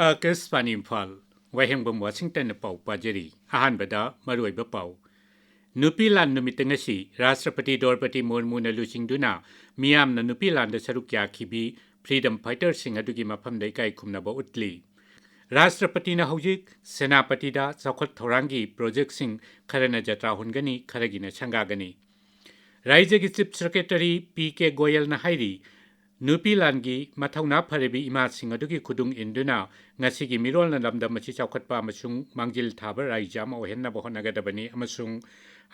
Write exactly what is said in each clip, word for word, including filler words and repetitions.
ꯑꯥꯀꯥꯁꯕꯥꯅꯤ ꯏꯝꯐꯥꯜ, ꯋꯥꯍꯦꯡꯕꯝ ꯋꯥꯁꯤꯡꯇꯟꯅ ꯄꯥꯎ ꯄꯥꯖꯔꯤ꯫ ꯑꯍꯥꯟꯕꯗ ꯃꯔꯨꯑꯣꯏꯕ ꯄꯥꯎ꯫ ꯅꯨꯄꯤ ꯂꯥꯟ ꯅꯨꯃꯤꯠꯇ ꯉꯁꯤ ꯔꯥꯁꯇ꯭ꯔꯄꯇꯤ ꯗ꯭ꯔꯧꯄꯗꯤ ꯃꯨꯔꯃꯨꯅ ꯂꯨꯆꯤꯡꯗꯨꯅ ꯃꯤꯌꯥꯝꯅ ꯅꯨꯄꯤ ꯂꯥꯟꯗ ꯁꯔꯨꯛ ꯌꯥꯈꯤꯕꯤ ꯐ꯭ꯔꯤꯗꯝ ꯐꯥꯏꯇꯔꯁꯤꯡ ꯑꯗꯨꯒꯤ ꯃꯐꯝꯗ ꯏꯀꯥꯏ ꯈꯨꯝꯅꯕ ꯎꯠꯂꯤ꯫ ꯔꯥꯁꯇ꯭ꯔꯄꯇꯤꯅ ꯍꯧꯖꯤꯛ ꯁꯦꯅꯥꯄꯇꯤꯗ ꯆꯥꯎꯈꯠ ꯊꯧꯔꯥꯡꯒꯤ ꯄ꯭ꯔꯣꯖꯦꯛꯁꯤꯡ ꯈꯔꯅ ꯖꯇ꯭ꯔꯥ ꯍꯨꯟꯒꯅꯤ, ꯈꯔꯒꯤꯅ ꯁꯪꯒꯥꯒꯅꯤ꯫ ꯔꯥꯏꯖ꯭ꯌꯒꯤ ꯆꯤꯐ ꯁꯦꯀ꯭ꯔꯦꯇꯔꯤ ꯄꯤ ꯀꯦ ꯒꯣꯌꯜꯅ ꯍꯥꯏꯔꯤ, ꯅꯨꯄꯤ ꯂꯥꯟꯒꯤ ꯃꯊꯧꯅꯥ ꯐꯔꯕꯤ ꯏꯃꯥꯁꯤꯡ ꯑꯗꯨꯒꯤ ꯈꯨꯗꯨꯡ ꯏꯟꯗꯨꯅ ꯉꯁꯤꯒꯤ ꯃꯤꯔꯣꯜꯅ ꯂꯝꯗꯝ ꯑꯁꯤ ꯆꯥꯎꯈꯠꯄ ꯑꯃꯁꯨꯡ ꯃꯥꯡꯖꯤꯜ ꯊꯥꯕ ꯔꯥꯏꯖ꯭ꯌ ꯑꯃ ꯑꯣꯏꯍꯟꯅꯕ ꯍꯣꯠꯅꯒꯗꯕꯅꯤ ꯑꯃꯁꯨꯡ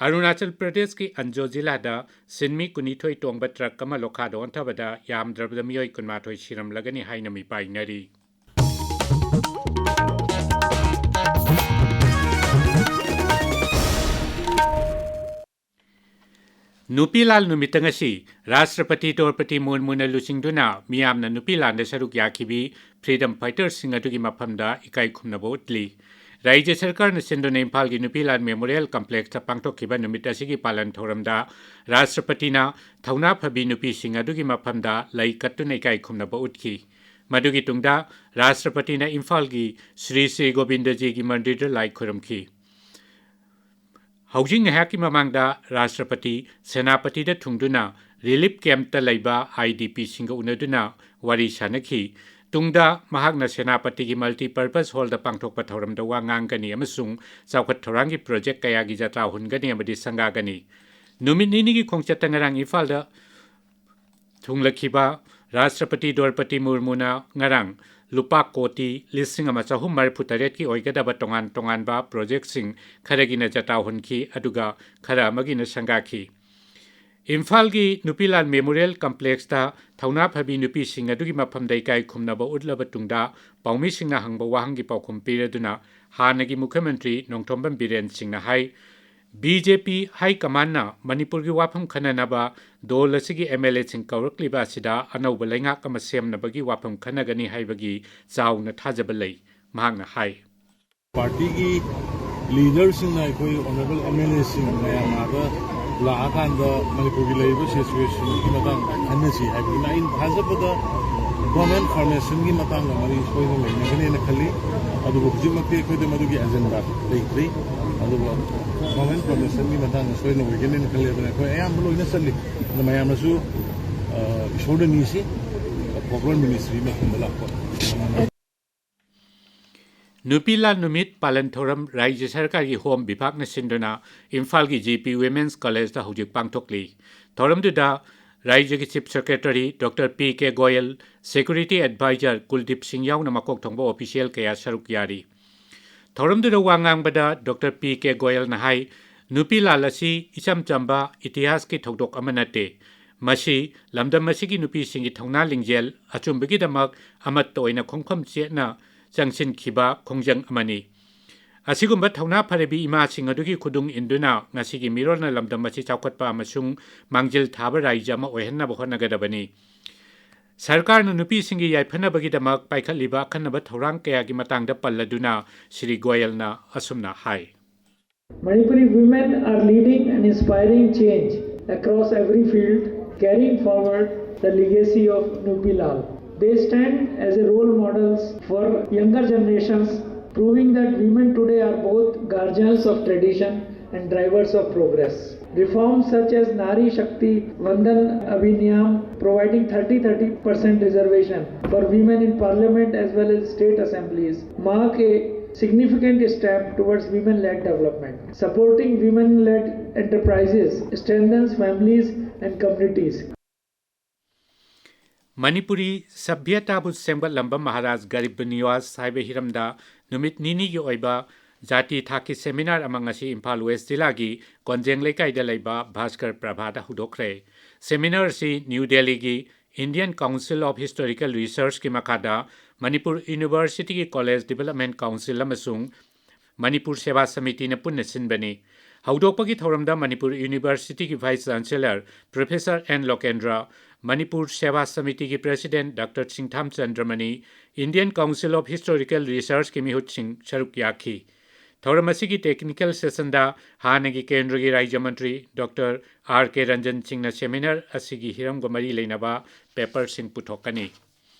ꯑꯔꯨꯅꯥꯆꯜ ꯄ꯭ꯔꯗꯦꯁꯀꯤ ꯑꯟꯖꯣ ꯖꯤꯂꯥꯗ ꯁꯤꯟꯃꯤ ꯀꯨꯟꯅꯤꯊꯣꯏ ꯇꯣꯡꯕ ꯇ꯭ꯔꯛ ꯑꯃ ꯂꯣꯈꯥꯗ ꯑꯣꯟꯊꯕꯗ ꯌꯥꯝꯗ꯭ꯔꯕꯗ ꯃꯤꯑꯣꯏ ꯀꯨꯟꯃꯥꯊꯣꯏ ꯁꯤꯔꯝꯂꯒꯅꯤ ꯍꯥꯏꯅ ꯃꯤꯄꯥꯏꯅꯔꯤ꯫ ꯅꯨꯄꯤ ꯂꯥꯟ ꯅꯨꯃꯤꯠꯇ ꯉꯁꯤ ꯔꯥꯁꯇ꯭ꯔꯄꯇꯤ ꯗ꯭ꯔꯧꯄꯗꯤ ꯃꯨꯔꯃꯨꯅ ꯂꯨꯆꯤꯡꯗꯨꯅ ꯃꯤꯌꯥꯝꯅ ꯅꯨꯄꯤ ꯂꯥꯟꯗ ꯁꯔꯨꯛ ꯌꯥꯈꯤꯕꯤ ꯐ꯭ꯔꯤꯗꯝ ꯐꯥꯏꯇꯔꯁꯤꯡ ꯑꯗꯨꯒꯤ ꯃꯐꯝꯗ ꯏꯀꯥꯏ ꯈꯨꯝꯅꯕ ꯎꯠꯂꯤ꯫ ꯔꯥꯏꯖ꯭ꯌ ꯁꯔꯀꯥꯔꯅ ꯁꯤꯟꯗꯨꯅ ꯏꯝꯐꯥꯜꯒꯤ ꯅꯨꯄꯤ ꯂꯥꯟ ꯃꯦꯃꯣꯔꯤꯌꯦꯜ ꯀꯝꯄ꯭ꯂꯦꯛꯁꯇ ꯄꯥꯡꯊꯣꯛꯈꯤꯕ ꯅꯨꯃꯤꯠ ꯑꯁꯤꯒꯤ ꯄꯥꯂꯟ ꯊꯧꯔꯝꯗ ꯔꯥꯁꯇ꯭ꯔꯄꯇꯤꯅ ꯊꯧꯅꯥ ꯐꯕꯤ ꯅꯨꯄꯤꯁꯤꯡ ꯑꯗꯨꯒꯤ ꯃꯐꯝꯗ ꯂꯩ ꯀꯠꯇꯨꯅ ꯏꯀꯥꯏ ꯈꯨꯝꯅꯕ ꯎꯠꯈꯤ꯫ ꯃꯗꯨꯒꯤ ꯇꯨꯡꯗ ꯔꯥꯁꯇ꯭ꯔꯄꯇꯤꯅ ꯏꯝꯐꯥꯜꯒꯤ ꯁ꯭ꯔꯤ ꯁ꯭ꯔꯤ ꯒꯣꯕꯤꯟꯗꯖꯤꯒꯤ ꯃꯟꯗꯤꯔꯗ ꯂꯥꯏ ꯈꯨꯔꯨꯝꯈꯤ꯫ ꯍꯧꯖꯤꯛ ꯉꯥꯏꯍꯥꯛꯀꯤ ꯃꯃꯥꯡꯗ ꯔꯥꯁꯇ꯭ꯔꯄꯇꯤ ꯁꯦꯅꯥꯄꯇꯤꯗ ꯊꯨꯡꯗꯨꯅ ꯔꯤꯂꯤꯐ ꯀꯦꯝꯞꯇ ꯂꯩꯕ ꯑꯥꯏ ꯗꯤ ꯄꯤꯁꯤꯡꯒ ꯎꯅꯗꯨꯅ ꯋꯥꯔꯤ ꯁꯥꯅꯈꯤ꯫ ꯇꯨꯡꯗ ꯃꯍꯥꯛꯅ ꯁꯦꯅꯥꯄꯇꯤꯒꯤ ꯃꯜꯇꯤꯄꯔꯄꯁ ꯍꯣꯜꯗ ꯄꯥꯡꯊꯣꯛꯄ ꯊꯧꯔꯝꯗ ꯋꯥ ꯉꯥꯡꯒꯅꯤ ꯑꯃꯁꯨꯡ ꯆꯥꯎꯈꯠ ꯊꯧꯔꯥꯡꯒꯤ ꯄ꯭ꯔꯣꯖꯦꯛ ꯀꯌꯥꯒꯤ ꯖꯇ꯭ꯔꯥ ꯍꯨꯟꯒꯅꯤ ꯑꯃꯗꯤ ꯁꯪꯒꯥꯒꯅꯤ꯫ ꯅꯨꯃꯤꯠ ꯅꯤꯅꯤꯒꯤ ꯈꯣꯡꯆꯠꯇ ꯉꯔꯥꯡ ꯏꯝꯐꯥꯜꯗ ꯊꯨꯡꯂꯈꯤꯕ ꯔꯥꯁꯇ꯭ꯔꯄꯇꯤ ꯗ꯭ꯔꯧꯄꯗꯤ ꯃꯨꯔꯃꯨꯅ ꯉꯔꯥꯡ ꯂꯨꯄꯥ ꯀꯣꯇꯤ ꯂꯤꯁꯤꯡ ꯑꯃ ꯆꯍꯨꯝ ꯃꯔꯤꯐꯨ ꯇꯔꯦꯠꯀꯤ ꯑꯣꯏꯒꯗꯕ ꯇꯣꯉꯥꯟ ꯇꯣꯉꯥꯟꯕ ꯄ꯭ꯔꯣꯖꯦꯛꯁꯤꯡ ꯈꯔꯒꯤꯅ ꯖꯇ꯭ꯔꯥ ꯍꯨꯟꯈꯤ, ꯑꯗꯨꯒ ꯈꯔ ꯑꯃꯒꯤꯅ ꯁꯪꯒꯥꯈꯤ꯫ ꯏꯝꯐꯥꯜꯒꯤ ꯅꯨꯄꯤ ꯂꯥꯟ ꯃꯦꯃꯣꯔꯤꯌꯦꯜ ꯀꯝꯄ꯭ꯂꯦꯛꯁꯇ ꯊꯧꯅꯥ ꯐꯕꯤ ꯅꯨꯄꯤꯁꯤꯡ ꯑꯗꯨꯒꯤ ꯃꯐꯝꯗ ꯏꯀꯥꯏ ꯈꯨꯝꯅꯕ ꯎꯠꯂꯕ ꯇꯨꯡꯗ ꯄꯥꯎꯃꯤꯁꯤꯡꯅ ꯍꯪꯕ ꯋꯥꯍꯪꯒꯤ ꯄꯥꯎꯈꯨꯝ ꯄꯤꯔꯗꯨꯅ ꯍꯥꯟꯅꯒꯤ ꯃꯨꯈ꯭ꯌ ꯃꯟꯇ꯭ꯔꯤ ꯅꯣꯡꯊꯣꯝꯕꯝ ꯕꯤꯔꯦꯟ ꯁꯤꯡꯅ ꯍꯥꯏ, ꯕꯤ ꯖꯦ ꯄꯤ ꯍꯥꯏ ꯀꯃꯥꯟꯅ ꯃꯅꯤꯄꯨꯔꯒꯤ ꯋꯥꯐꯝ ꯈꯟꯅꯅꯕ ꯗꯣꯜ ꯑꯁꯤꯒꯤ ꯑꯦꯝ ꯑꯦꯜ ꯑꯦꯁꯤꯡ ꯀꯧꯔꯛꯂꯤꯕ ꯑꯁꯤꯗ ꯑꯅꯧꯕ ꯂꯩꯉꯥꯛ ꯑꯃ ꯁꯦꯝꯅꯕꯒꯤ ꯋꯥꯐꯝ ꯈꯟꯅꯒꯅꯤ ꯍꯥꯏꯕꯒꯤ ꯆꯥꯎꯅ ꯊꯥꯖꯕ ꯂꯩ, ꯃꯍꯥꯛꯅ ꯍꯥꯏ꯫ ꯄꯥꯔꯇꯤꯒꯤ ꯂꯤꯗꯔꯁꯤꯡꯅ ꯑꯩꯈꯣꯏ ꯑꯣꯅꯔꯦꯕꯜ ꯑꯦꯝ ꯑꯦꯜ ꯑꯦꯁꯤꯡ ꯃꯌꯥꯝ ꯑꯥꯗ ꯂꯥꯛꯑꯀꯥꯟꯗ ꯃꯅꯤꯄꯨꯔꯒꯤ ꯂꯩꯔꯤꯕ ꯁꯤꯆꯨꯋꯦꯁꯟꯒꯤ ꯃꯇꯥꯡꯗ ꯈꯟꯅꯁꯤ ꯍꯥꯏꯕꯗꯨꯅ ꯑꯩꯅ ꯊꯥꯖꯕꯗ Government formationꯒꯤ ꯃꯇꯥꯡꯗ ꯃꯔꯤ ꯁꯣꯏꯗꯅ ꯂꯩꯅꯒꯅꯦꯅ ꯈꯜꯂꯤ꯫ ꯑꯗꯨꯕꯨ ꯍꯧꯖꯤꯛꯃꯛꯇꯤ ꯑꯩꯈꯣꯏꯗ ꯃꯗꯨꯒꯤ agenda ꯂꯩꯇ꯭ꯔꯤ꯫ ꯑꯗꯨꯒ government formationꯒꯤ ꯃꯇꯥꯡꯗ ꯁꯣꯏꯗꯅ ꯑꯣꯏꯒꯅꯦꯅ ꯈꯜꯂꯤ꯫ ꯑꯗꯨꯅ ꯑꯩꯈꯣꯏ ꯑꯌꯥꯝꯕ ꯂꯣꯏꯅ ꯆꯠꯂꯤ꯫ ꯑꯗꯨ ꯃꯌꯥꯝꯅꯁꯨ, ꯑ, ꯏꯁꯣꯔꯗ ꯅꯤꯁꯤ, proper ministry ꯑꯃ ꯈꯨꯝꯕ ꯂꯥꯛꯄ꯫ ꯅꯨꯄꯤ ꯂꯥꯜ ꯅꯨꯃꯤꯠ ꯄꯥꯂꯟ ꯊꯧꯔꯝ ꯔꯥꯏꯖ꯭ꯌ ꯁꯔꯀꯥꯔꯒꯤ ꯍꯣꯝ ꯕꯤꯚꯥꯒꯅ ꯁꯤꯟꯗꯨꯅ ꯏꯝꯐꯥꯜꯒꯤ ꯖꯤ ꯄꯤ ꯋꯤꯃꯦꯟꯁ ꯀꯣꯂꯦꯖꯇ ꯍꯧꯖꯤꯛ ꯄꯥꯡꯊꯣꯛꯂꯤ꯫ ꯊꯧꯔꯝꯗꯨꯗ ꯔꯥꯏꯖ꯭ꯌꯒꯤ chief secretary doctor P K Goyal, security adviser Kuldip Singh ꯌꯥꯎꯅ ꯃꯀꯣꯛ ꯊꯣꯡꯕ ꯑꯣꯐꯤꯁꯤꯌꯦꯜ ꯀꯌꯥ ꯁꯔꯨꯛ ꯌꯥꯔꯤ꯫ ꯊꯧꯔꯝꯗꯨꯗ ꯋꯥ ꯉꯥꯡꯕꯗ ꯗꯣꯛꯇꯔ ꯄꯤ ꯀꯦ ꯒꯣꯌꯜꯅ ꯍꯥꯏ, ꯅꯨꯄꯤ ꯂꯥꯜ ꯑꯁꯤ ꯏꯆꯝ ꯆꯝꯕ ꯏꯇꯤꯍꯥꯁꯀꯤ ꯊꯧꯗꯣꯛ ꯑꯃ ꯅꯠꯇꯦ꯫ ꯃꯁꯤ ꯂꯝꯗꯝ ꯑꯁꯤꯒꯤ ꯅꯨꯄꯤꯁꯤꯡꯒꯤ ꯊꯧꯅꯥ ꯂꯤꯡꯖꯦꯜ ꯑꯆꯨꯝꯕꯒꯤꯗꯃꯛ ꯑꯃꯠꯇ ꯑꯣꯏꯅ ꯈꯣꯡꯐꯝ ꯆꯦꯠꯅ ꯆꯪꯁꯤꯟꯈꯤꯕ ꯈꯣꯡꯖꯪ ꯑꯃꯅꯤ꯫ ꯑꯁꯤꯒꯨꯝꯕ ꯊꯧꯅꯥ ꯐꯔꯕꯤ ꯏꯃꯥꯁꯤꯡ ꯑꯗꯨꯒꯤ ꯈꯨꯗꯨꯡ ꯏꯟꯗꯨꯅ ꯉꯁꯤꯒꯤ ꯃꯤꯔꯣꯜꯅ ꯂꯝꯗꯝ ꯑꯁꯤ ꯆꯥꯎꯈꯠꯄ ꯑꯃꯁꯨꯡ ꯃꯥꯡꯖꯤꯜ ꯊꯥꯕ ꯔꯥꯏꯖ꯭ꯌ ꯑꯃ ꯑꯣꯏꯍꯟꯅꯕ ꯍꯣꯠꯅꯒꯗꯕꯅꯤ꯫ ꯁꯔꯀꯥꯔꯅ ꯅꯨꯄꯤꯁꯤꯡꯒꯤ ꯌꯥꯏꯐꯅꯕꯒꯤꯗꯃꯛ ꯄꯥꯏꯈꯠꯂꯤꯕ ꯑꯈꯟꯅꯕ ꯊꯧꯔꯥꯡ ꯀꯌꯥꯒꯤ ꯃꯇꯥꯡꯗ ꯄꯜꯂꯗꯨꯅ ꯁ꯭ꯔꯤ ꯒꯣꯌꯜꯅ ꯑꯁꯨꯝꯅ ꯍꯥꯏ꯫ Manipuri women are leading and inspiring change across every field, carrying forward the legacy of Nupi Lal. They stand as a role models for younger generations, proving that women today are both guardians of tradition and drivers of progress. Reforms such as Nari Shakti Vandan Adhiniyam, providing thirty thirty percent reservation for women in parliament as well as state assemblies, mark a significant step towards women-led development. Supporting women-led enterprises strengthens families and communities. Manipuri ꯁꯚ꯭ꯌꯇꯥꯕꯨ ꯁꯦꯝꯒꯠꯂꯝꯕ Maharaj Garib Niwaz ꯍꯥꯏꯕ ꯍꯤꯔꯝꯗ ꯅꯨꯃꯤꯠ ꯅꯤꯅꯤꯒꯤ ꯑꯣꯏꯕ ꯖꯥꯇꯤ ꯊꯥꯛꯀꯤ seminar ꯑꯃ ꯉꯁꯤ Imphal west ꯖꯤꯂꯥꯒꯤ ꯀꯣꯟꯖꯦꯡ ꯂꯩꯀꯥꯏꯗ ꯂꯩꯕ ꯚꯥꯁꯀꯔ ꯄ꯭ꯔꯚꯥꯗ ꯍꯧꯗꯣꯛꯈ꯭ꯔꯦ꯫ ꯁꯦꯃꯤꯅꯥꯔ ꯑꯁꯤ ꯅ꯭ꯌꯨ ꯗꯦꯜꯂꯤꯒꯤ Indian Council of Historical Researchꯀꯤ ꯃꯈꯥꯗ ꯃꯅꯤꯄꯨꯔ ꯌꯨꯅꯤꯚꯔꯁꯤꯇꯤꯒꯤ ꯀꯣꯂꯦꯖ ꯗꯤꯕꯦꯂꯞꯃꯦꯟ ꯀꯥꯎꯟꯁꯤꯜ ꯑꯃꯁꯨꯡ ꯃꯅꯤꯄꯨꯔ ꯁꯦꯕꯥ ꯁꯃꯤꯇꯤꯅ ꯄꯨꯟꯅ ꯁꯤꯟꯕꯅꯤ꯫ ꯍꯧꯗꯣꯛꯄꯒꯤ ꯊꯧꯔꯝꯗ ꯃꯅꯤꯄꯨꯔ ꯌꯨꯅꯤꯚꯔꯁꯤꯇꯤꯒꯤ vice chancellor professor N Lokendra, Manipur Seva ꯁꯃꯤꯇꯤꯒꯤ president doctor Singtham Chandramani, Indian Council of Historical Researchꯀꯤ ꯃꯤꯍꯨꯠꯁꯤꯡ ꯁꯔꯨꯛ ꯌꯥꯈꯤ꯫ ꯊꯧꯔꯝ ꯑꯁꯤꯒꯤ ꯇꯦꯛꯅꯤꯀꯦꯜ ꯁꯦꯁꯟꯗ ꯍꯥꯟꯅꯒꯤ ꯀꯦꯟꯗ꯭ꯔꯒꯤ ꯔꯥꯖ꯭ꯌ ꯃꯟꯇ꯭ꯔꯤ ꯗꯣꯛꯇꯔ ꯑꯥꯔ ꯀꯦ ꯔꯟꯖꯟ ꯁꯤꯡꯅ ꯁꯦꯃꯤꯅꯥꯔ ꯑꯁꯤꯒꯤ ꯍꯤꯔꯝꯒ ꯃꯔꯤ ꯂꯩꯅꯕ ꯄꯦꯄꯔꯁꯤꯡ ꯄꯨꯊꯣꯛꯀꯅꯤ꯫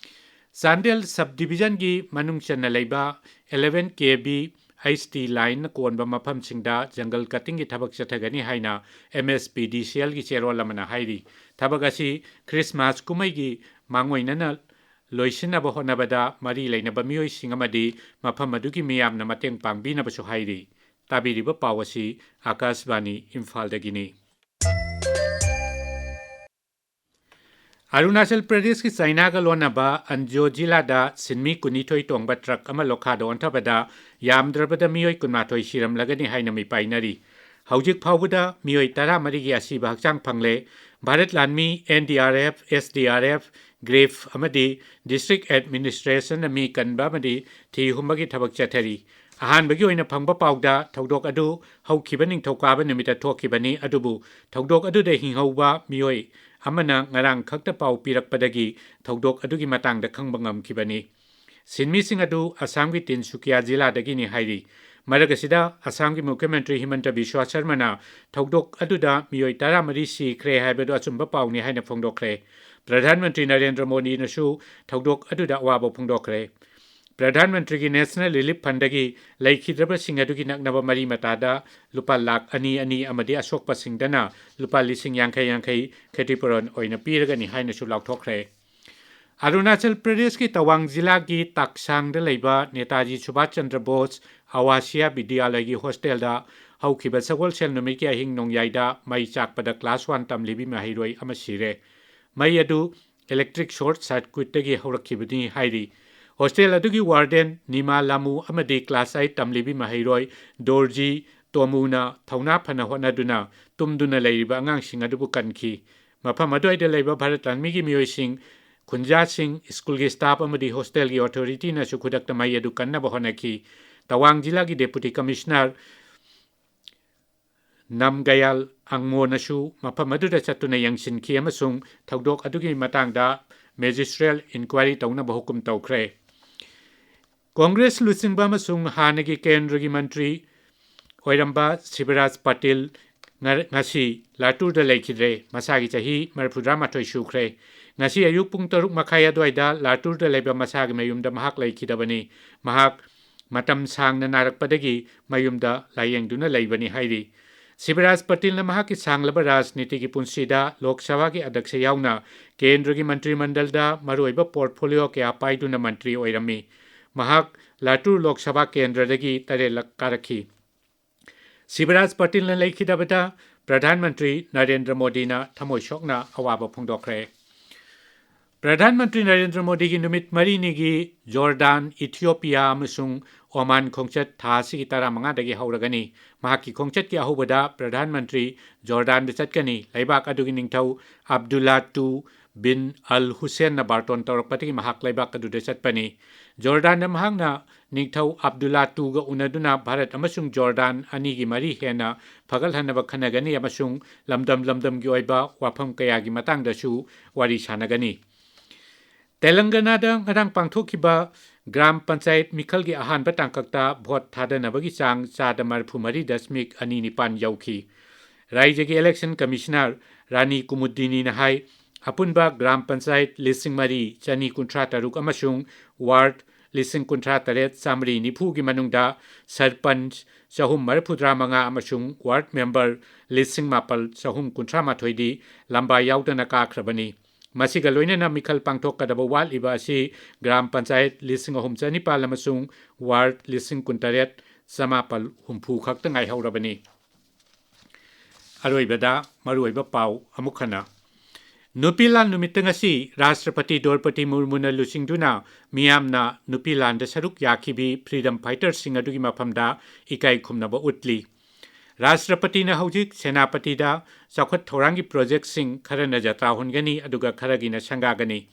ꯆꯥꯟꯗꯦꯜ ꯁꯕ ꯗꯤꯕꯤꯖꯟꯒꯤ ꯃꯅꯨꯡ ꯆꯟꯅ ꯂꯩꯕ eleven K V H T ꯂꯥꯏꯟꯅ ꯀꯣꯟꯕ ꯃꯐꯝꯁꯤꯡꯗ ꯖꯪꯒꯜ ꯀꯠꯇꯤꯡꯒꯤ ꯊꯕꯛ ꯆꯠꯊꯒꯅꯤ ꯍꯥꯏꯅ M S P D C Lꯒꯤ ꯆꯦꯔꯣꯜ ꯑꯃꯅ ꯍꯥꯏꯔꯤ꯫ ꯊꯕꯛ ꯑꯁꯤ ꯈ꯭ꯔꯤꯁꯃꯥꯁ ꯀꯨꯝꯍꯩꯒꯤ ꯃꯥꯡꯑꯣꯏꯅꯅ ꯂꯣꯏꯁꯤꯟꯅꯕ ꯍꯣꯠꯅꯕꯗ ꯃꯔꯤ ꯂꯩꯅꯕ ꯃꯤꯑꯣꯏꯁꯤꯡ ꯑꯃꯗꯤ ꯃꯐꯝ ꯑꯗꯨꯒꯤ ꯃꯤꯌꯥꯝꯅ ꯃꯇꯦꯡ ꯄꯥꯡꯕꯤꯅꯕꯁꯨ ꯍꯥꯏꯔꯤ꯫ ꯇꯥꯕꯤꯔꯤꯕ ꯄꯥꯎ ꯑꯁꯤ ꯑꯥꯀꯥꯁꯕꯥꯅꯤ ꯏꯝꯐꯥꯜꯗꯒꯤꯅꯤ꯫ ꯑꯔꯨꯅꯥꯆꯜ ꯄ꯭ꯔꯗꯦꯁꯀꯤ ꯆꯥꯏꯅꯥꯒ ꯂꯣꯟꯅꯕ ꯑꯟꯖꯣ ꯖꯤꯂꯥꯗ ꯁꯤꯟꯃꯤ ꯀꯨꯟꯅꯤꯊꯣꯏ ꯇꯣꯡꯕ ꯇ꯭ꯔꯛ ꯑꯃ ꯂꯣꯈꯥꯗ ꯑꯣꯟꯊꯕꯗ ꯌꯥꯝꯗ꯭ꯔꯕꯗ ꯃꯤꯑꯣꯏ ꯀꯨꯟꯃꯥꯊꯣꯏ ꯁꯤꯔꯝꯂꯒꯅꯤ ꯍꯥꯏꯅ ꯃꯤꯄꯥꯏꯅꯔꯤ꯫ ꯍꯧꯖꯤꯛ ꯐꯥꯎꯕꯗ ꯃꯤꯑꯣꯏ ꯇꯔꯥꯃꯔꯤꯒꯤ ꯑꯁꯤꯕ ꯍꯛꯆꯥꯡ ꯐꯪꯂꯦ꯫ ꯚꯥꯔꯠ ꯂꯥꯟꯃꯤ, N D R F, S D R F, grief ꯑꯃꯗꯤ ꯗꯤꯁꯇ꯭ꯔꯤꯛ ꯑꯦꯗꯃꯤꯅꯤꯁꯇ꯭ꯔꯦꯁꯟꯅ ꯃꯤ ꯀꯟꯕ ꯑꯃꯗꯤ ꯊꯤ ꯍꯨꯝꯕꯒꯤ ꯊꯕꯛ ꯆꯠꯊꯔꯤ꯫ ꯑꯍꯥꯟꯕꯒꯤ ꯑꯣꯏꯅ ꯐꯪꯕ ꯄꯥꯎꯗ ꯊꯧꯗꯣꯛ ꯑꯗꯨ ꯍꯧꯈꯤꯕ ꯅꯤꯡꯊꯧꯀꯥꯕ ꯅꯨꯃꯤꯠꯇ ꯊꯣꯛꯈꯤꯕꯅꯤ, ꯑꯗꯨꯕꯨ ꯊꯧꯗꯣꯛ ꯑꯗꯨꯗ ꯍꯤꯡꯍꯧꯕ ꯃꯤꯑꯣꯏ ꯑꯃꯅ ꯉꯔꯥꯡ ꯈꯛꯇ ꯄꯥꯎ ꯄꯤꯔꯛꯄꯗꯒꯤ ꯊꯧꯗꯣꯛ ꯑꯗꯨꯒꯤ ꯃꯇꯥꯡꯗ ꯈꯪꯕ ꯉꯝꯈꯤꯕꯅꯤ꯫ ꯁꯤꯟꯃꯤꯁꯤꯡ ꯑꯗꯨ ꯑꯁꯥꯝꯒꯤ ꯇꯤꯟꯁꯨꯀꯤꯌꯥ ꯖꯤꯂꯥꯗꯒꯤꯅꯤ ꯍꯥꯏꯔꯤ꯫ ꯃꯔꯛ ꯑꯁꯤꯗ, ꯑꯁꯥꯝꯒꯤ ꯃꯨꯈ꯭ꯌ ꯃꯟꯇ꯭ꯔꯤ ꯍꯤꯃꯟꯇ ꯕꯤꯁ꯭ꯋꯥ ꯁꯔꯃꯅ ꯊꯧꯗꯣꯛ ꯑꯗꯨꯗ ꯃꯤꯑꯣꯏ ꯇꯔꯥꯃꯔꯤ ꯁꯤꯈ꯭ꯔꯦ ꯍꯥꯏꯕꯗꯨ ꯑꯆꯨꯝꯕ ꯄꯥꯎꯅꯤ ꯍꯥꯏꯅ ꯐꯣꯡꯗꯣꯛꯈ꯭ꯔꯦ꯫ ꯄ꯭ꯔꯙꯥꯟ ꯃꯟꯇ꯭ꯔꯤ ꯅꯔꯦꯟꯗ꯭ꯔ ꯃꯣꯗꯤꯅꯁꯨ ꯊꯧꯗꯣꯛ ꯑꯗꯨꯗ ꯑꯋꯥꯕ ꯐꯣꯡꯗꯣꯛꯈ꯭ꯔꯦ꯫ ꯄ꯭ꯔꯙꯥꯟ ꯃꯟꯇ꯭ꯔꯤꯒꯤ ꯅꯦꯁꯅꯦꯜ ꯔꯤꯂꯤꯐ ꯐꯟꯗꯒꯤ ꯂꯩꯈꯤꯗ꯭ꯔꯕꯁꯤꯡ ꯑꯗꯨꯒꯤ ꯅꯛꯅꯕ ꯃꯔꯤ ꯃꯇꯥꯗ ꯂꯨꯄꯥ ꯂꯥꯈ ꯑꯅꯤ ꯑꯅꯤ ꯑꯃꯗꯤ ꯑꯁꯣꯛꯄꯁꯤꯡꯗꯅ ꯂꯨꯄꯥ ꯂꯤꯁꯤꯡ ꯌꯥꯡꯈꯩ ꯌꯥꯡꯈꯩ ꯈꯦꯇꯤꯄꯨꯔꯣꯟ ꯑꯣꯏꯅ ꯄꯤꯔꯒꯅꯤ ꯍꯥꯏꯅꯁꯨ ꯂꯥꯎꯊꯣꯛꯈ꯭ꯔꯦ꯫ ꯑꯔꯨꯅꯥꯆꯜ ꯄ꯭ꯔꯗꯦꯁꯀꯤ ꯇꯋꯥꯡ ꯖꯤꯂꯥꯒꯤ ꯇꯥꯛꯁꯥꯡꯗ ꯂꯩꯕ ꯅꯦꯇꯥꯖꯤ ꯁꯨꯚꯥꯁ ꯆꯟꯗ꯭ꯔ ꯕꯣꯁ ꯑꯋꯥꯁꯤꯌꯥ ꯕꯤꯗ꯭ꯌꯥꯂꯌꯒꯤ ꯍꯣꯁꯇꯦꯜꯗ ꯍꯧꯈꯤꯕ ꯁꯒꯣꯜꯁꯦꯜ ꯅꯨꯃꯤꯠꯀꯤ ꯑꯍꯤꯡ ꯅꯣꯡꯌꯥꯏꯗ ꯃꯩ ꯆꯥꯛꯄꯗ ꯀ꯭ꯂꯥꯁ ꯋꯥꯟ ꯇꯝꯂꯤꯕꯤ ꯃꯍꯩꯔꯣꯏ ꯑꯃ ꯁꯤꯔꯦ꯫ ꯃꯩ ꯑꯗꯨ ꯏꯂꯦꯛꯇ꯭ꯔꯤꯛ ꯁꯣꯔꯠ ꯁꯔꯀ꯭ꯌꯨꯠꯇꯒꯤ ꯍꯧꯔꯛꯈꯤꯕꯅꯤ ꯍꯥꯏꯔꯤ꯫ ꯍꯣꯁꯇꯦꯜ ꯑꯗꯨꯒꯤ ꯋꯥꯔꯗꯦꯟ ꯅꯤꯃꯥ ꯂꯥꯃꯨ ꯑꯃꯗꯤ ꯀ꯭ꯂꯥꯁ ꯑꯩꯠ ꯇꯝꯂꯤꯕꯤ ꯃꯍꯩꯔꯣꯏ ꯗꯣꯔꯖꯤ ꯇꯣꯃꯨꯅ ꯊꯧꯅꯥ ꯐꯅ ꯍꯣꯠꯅꯗꯨꯅ ꯇꯨꯝꯗꯨꯅ ꯂꯩꯔꯤꯕ ꯑꯉꯥꯡꯁꯤꯡ ꯑꯗꯨꯕꯨ ꯀꯟꯈꯤ꯫ ꯃꯐꯝ ꯑꯗꯨꯋꯥꯏꯗ ꯂꯩꯕ ꯚꯥꯔꯠ ꯂꯥꯟꯃꯤꯒꯤ ꯃꯤꯑꯣꯏꯁꯤꯡ, ꯈꯨꯟꯖꯥꯁꯤꯡ, ꯁ꯭ꯀꯨꯜꯒꯤ ꯁ꯭ꯇꯥꯐ ꯑꯃꯗꯤ ꯍꯣꯁꯇꯦꯜꯒꯤ ꯑꯣꯊꯣꯔꯤꯇꯤꯅꯁꯨ ꯈꯨꯗꯛꯇ ꯃꯩ ꯑꯗꯨ ꯀꯟꯅꯕ ꯍꯣꯠꯅꯈꯤ꯫ ꯇꯋꯥꯡ ꯖꯤꯂꯥꯒꯤ ꯗꯦꯄꯨꯇꯤ ꯀꯃꯤꯁꯅꯔ ꯅꯝꯒꯌꯥꯜ ꯑꯪꯃꯣꯅꯁꯨ ꯃꯐꯝ ꯑꯗꯨꯗ ꯆꯠꯇꯨꯅ ꯌꯦꯡꯁꯤꯟꯈꯤ ꯑꯃꯁꯨꯡ ꯊꯧꯗꯣꯛ ꯑꯗꯨꯒꯤ ꯃꯇꯥꯡꯗ ꯃꯦꯖꯤꯁꯇ꯭ꯔꯤꯌꯦꯜ ꯏꯟꯀ꯭ꯋꯥꯏꯔꯤ ꯇꯧꯅꯕ ꯍꯨꯀꯨꯝ ꯇꯧꯈ꯭ꯔꯦ꯫ ꯀꯣꯡꯒ꯭ꯔꯦꯁ ꯂꯨꯆꯤꯡꯕ ꯑꯃꯁꯨꯡ ꯍꯥꯟꯅꯒꯤ ꯀꯦꯟꯗ꯭ꯔꯒꯤ ꯃꯟꯇ꯭ꯔꯤ ꯑꯣꯏꯔꯝꯕ ꯁꯤꯕꯔꯥꯖ ꯄꯇꯤꯜ ꯉ-, ꯉꯁꯤ ꯂꯥꯇꯨꯔꯗ ꯂꯩꯈꯤꯗ꯭ꯔꯦ꯫ ꯃꯁꯥꯒꯤ ꯆꯍꯤ ꯃꯔꯤꯐꯨꯇꯔꯥꯃꯥꯊꯣꯏ ꯁꯨꯈ꯭ꯔꯦ꯫ ꯉꯁꯤ ꯑꯌꯨꯛ ꯄꯨꯡ ꯇꯔꯨꯛ ꯃꯈꯥꯏ ꯑꯗꯨꯋꯥꯏꯗ ꯂꯥꯇꯨꯔꯗ ꯂꯩꯕ ꯃꯁꯥꯒꯤ ꯃꯌꯨꯝꯗ ꯃꯍꯥꯛ ꯂꯩꯈꯤꯗꯕꯅꯤ꯫ ꯃꯍꯥꯛ ꯃꯇꯝ ꯁꯥꯡꯅ ꯅꯥꯔꯛꯄꯗꯒꯤ ꯃꯌꯨꯝꯗ ꯂꯥꯌꯦꯡꯗꯨꯅ ꯂꯩꯕꯅꯤ ꯍꯥꯏꯔꯤ꯫ ꯁꯤꯕꯔꯥꯖ ꯄꯇꯤꯜꯅ ꯃꯍꯥꯛꯀꯤ ꯁꯥꯡꯂꯕ ꯔꯥꯖꯅꯤꯇꯤꯒꯤ ꯄꯨꯟꯁꯤꯗ ꯂꯣꯛ ꯁꯚꯥꯒꯤ ꯑꯗꯛꯁ ꯌꯥꯎꯅ ꯀꯦꯟꯗ꯭ꯔꯒꯤ ꯃꯟꯇ꯭ꯔꯤ ꯃꯟꯗꯜꯗ ꯃꯔꯨꯑꯣꯏꯕ ꯄꯣꯔꯠꯐꯣꯂꯤꯑꯣ ꯀꯌꯥ ꯄꯥꯏꯗꯨꯅ ꯃꯟꯇ꯭ꯔꯤ ꯑꯣꯏꯔꯝꯃꯤ꯫ ꯃꯍꯥꯛ ꯂꯥꯇꯨꯔ ꯂꯣꯛ ꯁꯚꯥ ꯀꯦꯟꯗ꯭ꯔꯗꯒꯤ ꯇꯔꯦꯠꯂꯛ ꯀꯥꯔꯛꯈꯤ꯫ ꯁꯤꯕꯔꯥꯖ ꯄꯇꯤꯜꯅ ꯂꯩꯈꯤꯗꯕꯗ ꯄ꯭ꯔꯙꯥꯟ ꯃꯟꯇ꯭ꯔꯤ ꯅꯔꯦꯟꯗ꯭ꯔ ꯃꯣꯗꯤꯅ ꯊꯃꯣꯏ ꯁꯣꯛꯅ ꯑꯋꯥꯕ ꯐꯣꯡꯗꯣꯛꯈ꯭ꯔꯦ꯫ ꯄ꯭ꯔꯙꯥꯟ ꯃꯟꯇ꯭ꯔꯤ ꯅꯔꯦꯟꯗ꯭ꯔ ꯃꯣꯗꯤꯒꯤ ꯅꯨꯃꯤꯠ ꯃꯔꯤꯅꯤꯒꯤ ꯖꯣꯔꯗꯥꯟ, ꯏꯊꯤꯑꯣꯄꯤꯌꯥ ꯑꯃꯁꯨꯡ ꯑꯣꯃꯥꯟ ꯈꯣꯡꯆꯠ ꯊꯥ ꯑꯁꯤꯒꯤ ꯇꯔꯥꯃꯉꯥꯗꯒꯤ ꯍꯧꯔꯒꯅꯤ꯫ ꯃꯍꯥꯛꯀꯤ ꯈꯣꯡꯆꯠꯀꯤ ꯑꯍꯧꯕꯗ ꯄ꯭ꯔꯙꯥꯟ ꯃꯟꯇ꯭ꯔꯤ ꯖꯣꯔꯗꯥꯟꯗ ꯆꯠꯀꯅꯤ꯫ ꯂꯩꯕꯥꯛ ꯑꯗꯨꯒꯤ ꯅꯤꯡꯊꯧ ꯑꯕꯗꯨꯜꯂꯥ ꯇꯨ ꯕꯤꯟ ꯑꯜ ꯍꯨꯁꯦꯟꯅ ꯕꯥꯔꯇꯣꯟ ꯇꯧꯔꯛꯄꯗꯒꯤ ꯃꯍꯥꯛ ꯂꯩꯕꯥꯛ ꯑꯗꯨꯗ ꯆꯠꯄꯅꯤ꯫ ꯖꯣꯔꯗꯥꯟꯗ ꯃꯍꯥꯛꯅ ꯅꯤꯡꯊꯧ ꯑꯕꯗꯨꯜꯂꯥ ꯇꯨꯒ ꯎꯅꯗꯨꯅ ꯚꯥꯔꯠ ꯑꯃꯁꯨꯡ ꯖꯣꯔꯗꯥꯟ ꯑꯅꯤꯒꯤ ꯃꯔꯤ ꯍꯦꯟꯅ ꯐꯒꯠꯍꯟꯅꯕ ꯈꯟꯅꯒꯅꯤ ꯑꯃꯁꯨꯡ ꯂꯝꯗꯝ ꯂꯝꯗꯝꯒꯤ ꯑꯣꯏꯕ ꯋꯥꯐꯝ ꯀꯌꯥꯒꯤ ꯃꯇꯥꯡꯗꯁꯨ ꯋꯥꯔꯤ ꯁꯥꯟꯅꯒꯅꯤ꯫ ꯇꯦꯂꯪꯒꯅꯥꯗ ꯉꯔꯥꯡ ꯄꯥꯡꯊꯣꯛꯈꯤꯕ ꯒ꯭ꯔꯥꯝ ꯄꯟꯆꯥꯌꯠ ꯃꯤꯈꯜꯒꯤ ꯑꯍꯥꯟꯕ ꯇꯥꯡꯀꯛꯇ ꯚꯣꯠ ꯊꯥꯗꯅꯕꯒꯤ ꯆꯥꯡ ꯆꯥꯗ ꯃꯔꯤꯐꯨ ꯃꯔꯤ ꯗꯁꯃꯤꯛ ꯑꯅꯤ ꯅꯤꯄꯥꯟ ꯌꯧꯈꯤ꯫ ꯔꯥꯏꯖ꯭ꯌꯒꯤ ꯏꯂꯦꯛꯁꯟ ꯀꯃꯤꯁꯅꯔ ꯔꯥꯅꯤ ꯀꯨꯃꯨꯗꯤꯅꯤꯅ ꯍꯥꯏ, ꯑꯄꯨꯟꯕ ꯒ꯭ꯔꯥꯝ ꯄꯟꯆꯥꯌꯠ ꯂꯤꯁꯤꯡ ꯃꯔꯤ ꯆꯅꯤ ꯀꯨꯟꯊ꯭ꯔꯥ ꯇꯔꯨꯛ ꯑꯃꯁꯨꯡ ꯋꯥꯔꯗ ꯂꯤꯁꯤꯡ ꯀꯨꯟꯊ꯭ꯔꯥ ꯇꯔꯦꯠ ꯆꯥꯃꯔꯤ ꯅꯤꯐꯨꯒꯤ ꯃꯅꯨꯡꯗ ꯁꯔꯄꯟꯆ ꯆꯍꯨꯝ ꯃꯔꯤꯐꯨꯇꯔꯥ ꯃꯉꯥ ꯑꯃꯁꯨꯡ ꯋꯥꯔꯗ ꯃꯦꯝꯕꯔ ꯂꯤꯁꯤꯡ ꯃꯥꯄꯜ ꯆꯍꯨꯝ ꯀꯨꯟꯊ꯭ꯔꯥ ꯃꯥꯊꯣꯏꯗꯤ ꯂꯝꯕꯥ ꯌꯥꯎꯗꯅ ꯀꯥꯈ꯭ꯔꯕꯅꯤ꯫ ꯃꯁꯤꯒ ꯂꯣꯏꯅꯅ ꯃꯤꯈꯜ ꯄꯥꯡꯊꯣꯛꯀꯗꯕ ꯋꯥꯠꯂꯤꯕ ꯑꯁꯤ ꯒ꯭ꯔꯥꯝ ꯄꯟꯆꯥꯌꯠ ꯂꯤꯁꯤꯡ ꯑꯍꯨꯝ ꯆꯅꯤꯄꯥꯜ ꯑꯃꯁꯨꯡ ꯋꯥꯔꯗ ꯂꯤꯁꯤꯡ ꯀꯨꯟꯇꯔꯦꯠ ꯆꯃꯥꯄꯜ ꯍꯨꯝꯐꯨ ꯈꯛꯇ ꯉꯥꯏꯍꯧꯔꯕꯅꯤ꯫ ꯑꯔꯣꯏꯕꯗ ꯃꯔꯨꯑꯣꯏꯕ ꯄꯥꯎ ꯑꯃꯨꯛ ꯍꯟꯅ꯫ ꯅꯨꯄꯤ ꯂꯥꯟ ꯅꯨꯃꯤꯠꯇ ꯉꯁꯤ ꯔꯥꯁꯇ꯭ꯔꯄꯇꯤ ꯗ꯭ꯔꯧꯄꯗꯤ ꯃꯨꯔꯃꯨꯅ ꯂꯨꯆꯤꯡꯗꯨꯅ ꯃꯤꯌꯥꯝꯅ ꯅꯨꯄꯤ ꯂꯥꯟꯗ ꯁꯔꯨꯛ ꯌꯥꯈꯤꯕꯤ ꯐ꯭ꯔꯤꯗꯝ ꯐꯥꯏꯇꯔꯁꯤꯡ ꯑꯗꯨꯒꯤ ꯃꯐꯝꯗ ꯏꯀꯥꯏ ꯈꯨꯝꯅꯕ ꯎꯠꯂꯤ꯫ ꯔꯥꯁꯇ꯭ꯔꯄꯇꯤꯅ ꯍꯧꯖꯤꯛ ꯁꯦꯅꯥꯄꯇꯤꯗ ꯆꯥꯎꯈꯠ ꯊꯧꯔꯥꯡꯒꯤ ꯄ꯭ꯔꯣꯖꯦꯛꯁꯤꯡ ꯈꯔꯅ ꯖꯇ꯭ꯔꯥ ꯍꯣꯟꯒꯅꯤ, ꯑꯗꯨꯒ ꯈꯔꯒꯤꯅ ꯁꯪꯒꯥꯒꯅꯤ꯫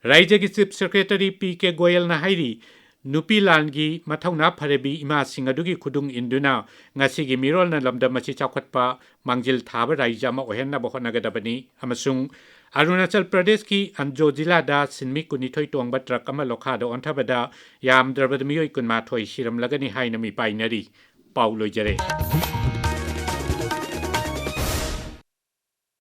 ꯔꯥꯏꯖ꯭ꯌꯒꯤ ꯆꯤꯐ ꯁꯦꯀ꯭ꯔꯦꯇꯔꯤ ꯄꯤ ꯀꯦ ꯒꯣꯌꯜꯅ ꯍꯥꯏꯔꯤ, ꯅꯨꯄꯤ ꯂꯥꯟꯒꯤ ꯃꯊꯧꯅꯥ ꯐꯔꯕꯤ ꯏꯃꯥꯁꯤꯡ ꯑꯗꯨꯒꯤ ꯈꯨꯗꯨꯡ ꯏꯟꯗꯨꯅ ꯉꯁꯤꯒꯤ ꯃꯤꯔꯣꯜꯅ ꯂꯝꯗꯝ ꯑꯁꯤ ꯆꯥꯎꯈꯠꯄ ꯃꯥꯡꯖꯤꯜ ꯊꯥꯕ ꯔꯥꯏꯖ꯭ꯌ ꯑꯃ ꯑꯣꯏꯍꯟꯅꯕ ꯍꯣꯠꯅꯒꯗꯕꯅꯤ ꯑꯃꯁꯨꯡ ꯑꯔꯨꯅꯥꯆꯜ ꯄ꯭ꯔꯗꯦꯁꯀꯤ ꯑꯟꯖꯣ ꯖꯤꯂꯥꯗ ꯁꯤꯟꯃꯤ ꯀꯨꯟꯅꯤꯊꯣꯏ ꯇꯣꯡꯕ ꯇ꯭ꯔꯛ ꯑꯃ ꯂꯣꯈꯥꯗ ꯑꯣꯟꯊꯕꯗ ꯌꯥꯝꯗ꯭ꯔꯕꯗ ꯃꯤꯑꯣꯏ ꯀꯨꯟꯃꯥꯊꯣꯏ ꯁꯤꯔꯝꯂꯒꯅꯤ ꯍꯥꯏꯅ ꯃꯤꯄꯥꯏꯅꯔꯤ꯫ ꯄꯥꯎ ꯂꯣꯏꯖꯔꯦ꯫